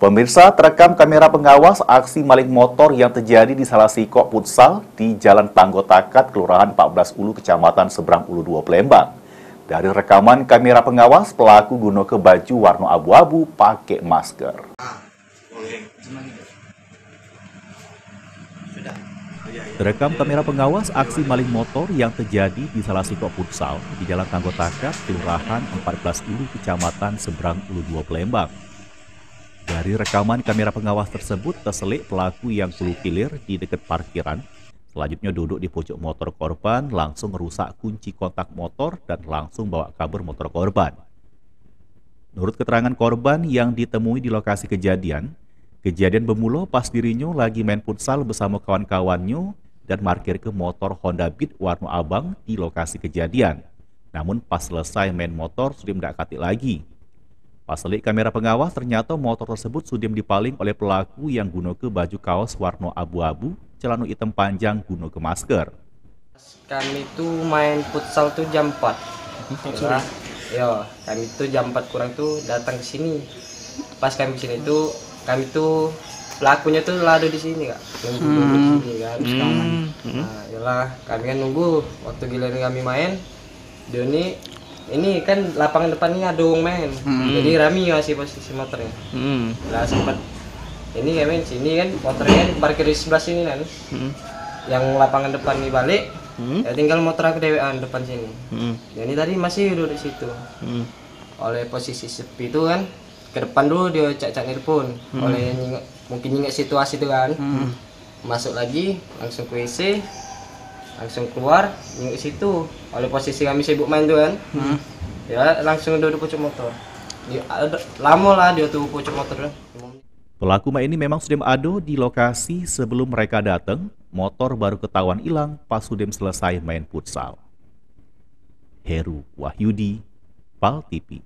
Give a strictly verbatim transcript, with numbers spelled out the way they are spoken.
Pemirsa, terekam kamera pengawas aksi maling motor yang terjadi di salah sikok futsal di Jalan Tanggo Takat, Kelurahan Empat Belas Ulu, Kecamatan Seberang Ulu duo, Palembang. Dari rekaman kamera pengawas, pelaku gunoke baju warna abu-abu, pakai masker. Terekam kamera pengawas aksi maling motor yang terjadi di salah sikok futsal di Jalan Tanggo Takat, Kelurahan Empat Belas Ulu, Kecamatan Seberang Ulu duo, Palembang. Dari rekaman kamera pengawas tersebut, teselik pelaku yang kulu kilir di dekat parkiran. Selanjutnya duduk di pucuk motor korban, langsung ngerusak kunci kontak motor dan langsung bawa kabur motor korban. Menurut keterangan korban yang ditemui di lokasi kejadian, kejadian bermula pas dirinyo lagi main futsal bersama kawan-kawannya dan markir ke motor Honda Beat warna abang di lokasi kejadian. Namun pas selesai main motor, sudah dak katik lagi. Pas selik kamera pengawas, ternyata motor tersebut sudah dipaling oleh pelaku yang gunoke baju kaos warna abu-abu, celana hitam panjang, gunoke masker. Kami tu main futsal tu jam empat. Empat sore. Yo, kami tu jam empat kurang tu datang ke sini. Pas kami ke sini tu, kami tu pelakunya tu lah ada di sini, Kak. Nunggu, nunggu di sini kan. Hmm. Nah, yalah, kami kan nunggu waktu giliran kami main. Dia ni, ini kan lapangan depan ni ada wong main. Hmm. Jadi rami masih posisi motornya. Hmm. Lah sempat ini kami sini kan, motornya parkir di sebelah sini kan. Hmm. Yang lapangan depan ni balik, hmm, ya tinggal motor aku dewean depan sini. Hmm. Jadi tadi masih duduk di situ. Hmm. Oleh posisi sepi tu kan, ke depan dulu dia cak-cak nelpon. Hmm. Oleh nyingok, mungkin nyingok situasi tu kan. Hmm. Masuk lagi, langsung ke W C, langsung keluar, nyingok situ. Oleh posisi kami sibuk main tu kan. Hmm. Ya, langsung duduk pucuk motor. Dia, ada, lama lah dia tu pucuk motor tu. Pelaku mak ini memang sudah ada di lokasi sebelum mereka datang, motor baru ketahuan hilang pas sudah selesai main futsal. Heru Wahyudi, Pal T V.